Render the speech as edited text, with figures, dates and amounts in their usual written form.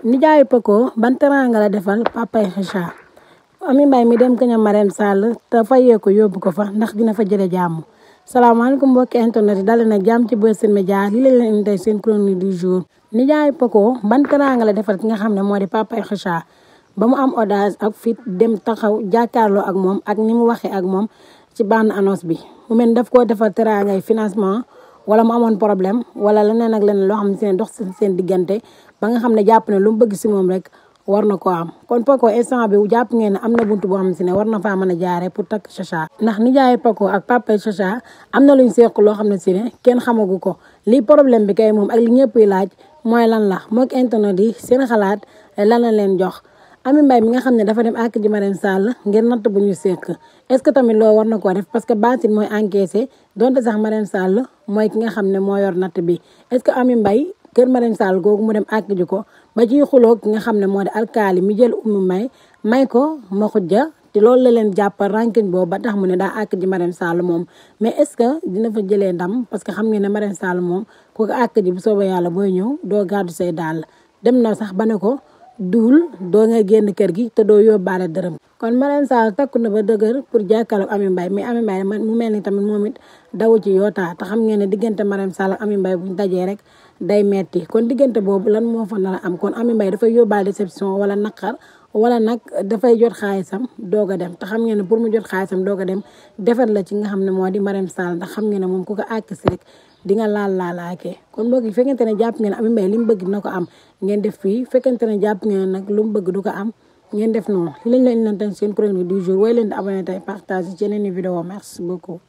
nijaayu Paco ban teraanga la defal papay Kheucha Amy Mbaye mi dem këñam Marème Sall te fayee ko yóbbu ko fa ndax dina fa jële jàmm. salaamaaleykum mbokki internet yi dalee nag jàmm ci Buzz Media li leen indi tey seen chronique du jour. nijaayu Paco ban teraanga la defal ki nga xam ne moo di papay Kheucha ba mu am audace ak fit dem taxaw jàkkaarloo ak moom ak ni mu waxee ak moom ci bande annonce bi mu mel daf koo defal teraangay financement wala mu amoon problème wala leneen ak leneen loo xam ne seen dox seen diggante ba nga xam ne jàpp ne lu mu bëgg si moom rek war na koo am. kon Paco instant bi jàpp ngeen ne am na buntu boo xam ne war na faa mën a jaaree pour takk Kheucha ndax nijaayu Paco ak papay Kheucha am na luñ seq loo xam ne kenn xamagu ko lii problème bi kay moom ak li ñëpp yi laaj mooy lan la moog internet yi seen xalaat lan la leen jox. Amy Mbaye mi nga xam ne dafa dem àkk ji Marème Sall ngir natt bu ñu seq est-ce que tamit loolu war na koo def parce que baatin mooy encaissé donte sax Marème Sall mooy ki nga xam ne moo yor natt bi est-ce que Amy Mbaye kër Marème Sall googu mu dem àkk ji ko ba ciy xuloo ki nga xam ne moo di alkaali mi jël may ko ma xujja te loolu la leen jàppal ranking boobu ba tax mu ne daa àkk ji Marème Sall moom mais est-ce que dina fa jëlee ndam parce que xam ngeen ne Marème Sall moom ku ko àkk ji bu soobee yàlla booy ñëw doo gàddu say dàll dem na sax ba ne ko duul doo nga génn kër gi te doo yóbbaale dërëm. kon Marème Sall takku na ba dëgër pour jàkkaarloog Amy Mbaye mais Amy Mbaye mu mel ni tamit moom it dawu ci yoota te xam ngeen ne diggante Marème Sall ak Amy Mbaye buñ dajee rek day metti kon diggante boobu lan moo fa nar a am kon Amy Mbaye dafay yóbbaale déception wala naqar wala nag dafay jot xaalisam doog a dem te xam ngeen ne pour mu jot xaalisam doog a dem defar la ci nga xam ne moo di Marème Sall ndax xam ngeen ne moom ku ko àkk si rek di nga laalaakee kon mbokk yi fekkente ne jàpp ngeen Amy Mbaye li mu bëgg dina ko am ngeen def fii fekkente ne jàpp ngeen nag lu mu bëgg du ko am ngeen def noonu li lañ leen leen seen chronique du jour way leen di abonné tey partage ci yeneen i vidéo merci beaucoup